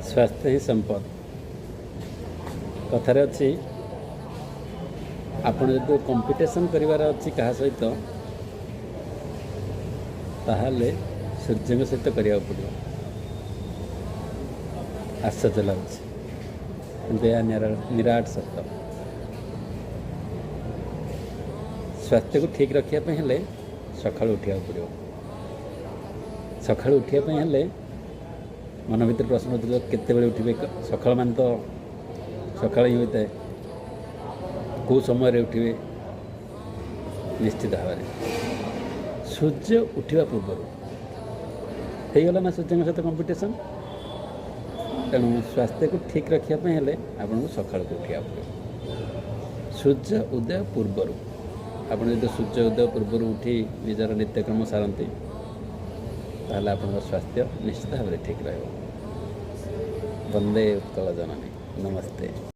ସ୍ୱାସ୍ଥ୍ୟ ହିଁ ସମ୍ପଦ। କଥାରେ ଅଛି, ଆପଣ ଯଦି କମ୍ପିଟିସନ୍ କରିବାର ଅଛି କାହା ସହିତ, ତାହେଲେ ସୂର୍ଯ୍ୟଙ୍କ ସହିତ କରିବାକୁ ପଡ଼ିବ। ଆଶ୍ଚର୍ଯ୍ୟ ଲାଗୁଛି, କିନ୍ତୁ ଏହା ନିରାଟ ସତ। ସ୍ୱାସ୍ଥ୍ୟକୁ ଠିକ୍ ରଖିବା ପାଇଁ ହେଲେ ସକାଳୁ ଉଠିବାକୁ ପଡ଼ିବ। ସକାଳୁ ଉଠିବା ପାଇଁ ହେଲେ ମନ ଭିତରେ ପ୍ରଶ୍ନ ଉଠୁଥିବ, କେତେବେଳେ ଉଠିବେ? ସକାଳ ମାନେ ତ ସକାଳ ହିଁ ହୋଇଥାଏ। କେଉଁ ସମୟରେ ଉଠିବେ? ନିଶ୍ଚିତ ଭାବରେ ସୂର୍ଯ୍ୟ ଉଠିବା ପୂର୍ବରୁ ହେଇଗଲା ନା ସୂର୍ଯ୍ୟଙ୍କ ସହିତ କମ୍ପିଟିସନ୍। ତେଣୁ ସ୍ୱାସ୍ଥ୍ୟକୁ ଠିକ୍ ରଖିବା ପାଇଁ ହେଲେ ଆପଣଙ୍କୁ ସକାଳକୁ ଉଠିବାକୁ ପଡ଼ିବ, ସୂର୍ଯ୍ୟ ଉଦୟ ପୂର୍ବରୁ। ଆପଣ ଯଦି ସୂର୍ଯ୍ୟ ଉଦୟ ପୂର୍ବରୁ ଉଠି ନିଜର ନିତ୍ୟକର୍ମ ସାରନ୍ତି, ତାହେଲେ ଆପଣଙ୍କ ସ୍ୱାସ୍ଥ୍ୟ ନିଶ୍ଚିତ ଭାବରେ ଠିକ୍ ରହିବ। ବନ୍ଦେ ଉତ୍କଳ ଜନନୀ। ନମସ୍ତେ।